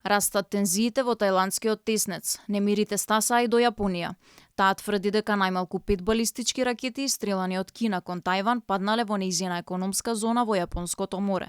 Растат тензиите во тајландскиот теснец. Немирите стасаа и до Јапонија. Таа тврди дека најмалку 5 балистички ракети истрелани од Кина кон Тајван паднале во нејзина економска зона во Јапонското море.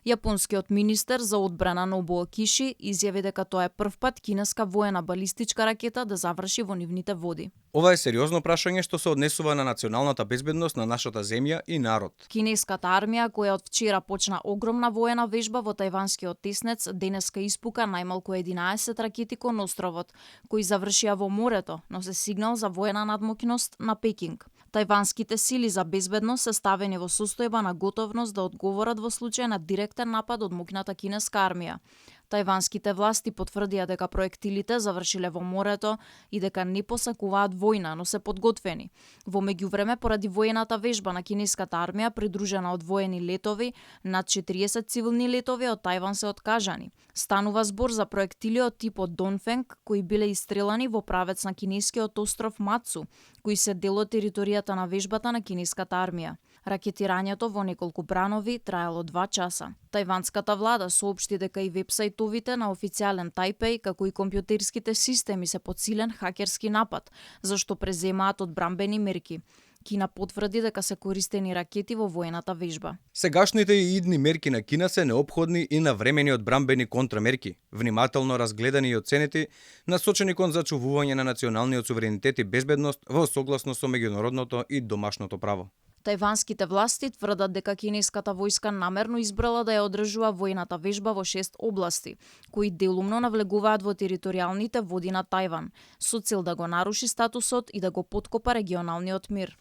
Јапонскиот министер за одбрана Нобуо Киши изјави дека тоа е првпат кинеска воена балистичка ракета да заврши во нивните води. Ова е сериозно прашање што се однесува на националната безбедност на нашата земја и народ. Кинеската армија, која од вчера почна огромна воена вежба во тајванскиот теснец, денеска испука најмалку 11 ракети кон островот, кои завршија во морето, но се сигнал за воена надмокност на Пекинг. Тајванските сили за безбедност се ставени во состојба на готовност да одговорат во случај на директен напад од моќната кинеска армија. Тајванските власти потврдија дека проектилите завршиле во морето и дека не посакуваат војна, но се подготвени. Во меѓувреме, поради воената вежба на кинеската армија, придружена од воени летови, над 40 цивилни летови од Тајван се откажани. Станува збор за проектили од типот Донфенг, кои биле истрелани во правец на кинескиот остров Мацу, кои се дел од територијата на вежбата на кинеската армија. Ракетирањето во неколку бранови траело 2 часа. Тајванската влада соопшти дека и вебсајтовите на официјален Тајпеј, како и компјутерските системи се под силен хакерски напад, зашто преземаат одбрамбени мерки. Кина потврди дека се користени ракети во воената вежба. Сегашните и идни мерки на Кина се неопходни и навремени одбрамбени контрамерки, внимателно разгледани и оценети, насочени кон зачувување на националниот суверенитет и безбедност во согласност со меѓународното и домашното право. Тајванските власти тврдат дека кинеската војска намерно избрала да ја одржува воената вежба во 6 области, кои делумно навлегуваат во територијалните води на Тајван, со цел да го наруши статусот и да го поткопа регионалниот мир.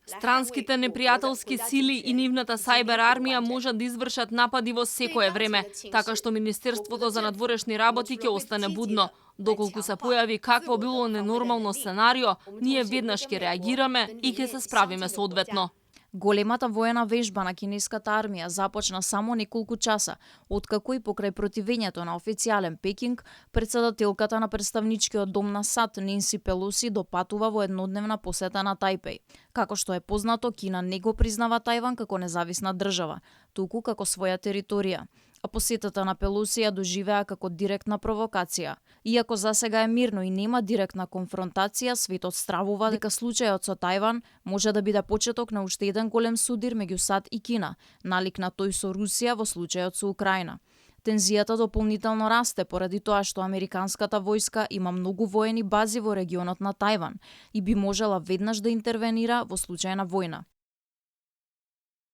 Странските непријателски сили и нивната сајбер армија можат да извршат напади во секое време, така што Министерството за надворешни работи ќе остане будно. Доколку се појави какво било ненормално сценарио, ние веднаш ќе реагираме и ќе се справиме соодветно. Големата воена вежба на кинеската армија започна само неколку часа, откако и покрај противењето на официјален Пекинг, претседателката на представничкиот дом на САД Ненси Пелоси допатува во еднодневна посета на Тајпеј. Како што е познато, Кина не го признава Тајван како независна држава, туку како своја територија. А посетата на Пелоси ја доживеа како директна провокација. Иако засега е мирно и нема директна конфронтација, светот стравува дека случајот со Тајван може да биде почеток на уште еден голем судир меѓу САД и Кина, налик на тој со Русија во случајот со Украина. Тензијата дополнително расте поради тоа што американската војска има многу воени бази во регионот на Тајван и би можела веднаш да интервенира во случај на војна.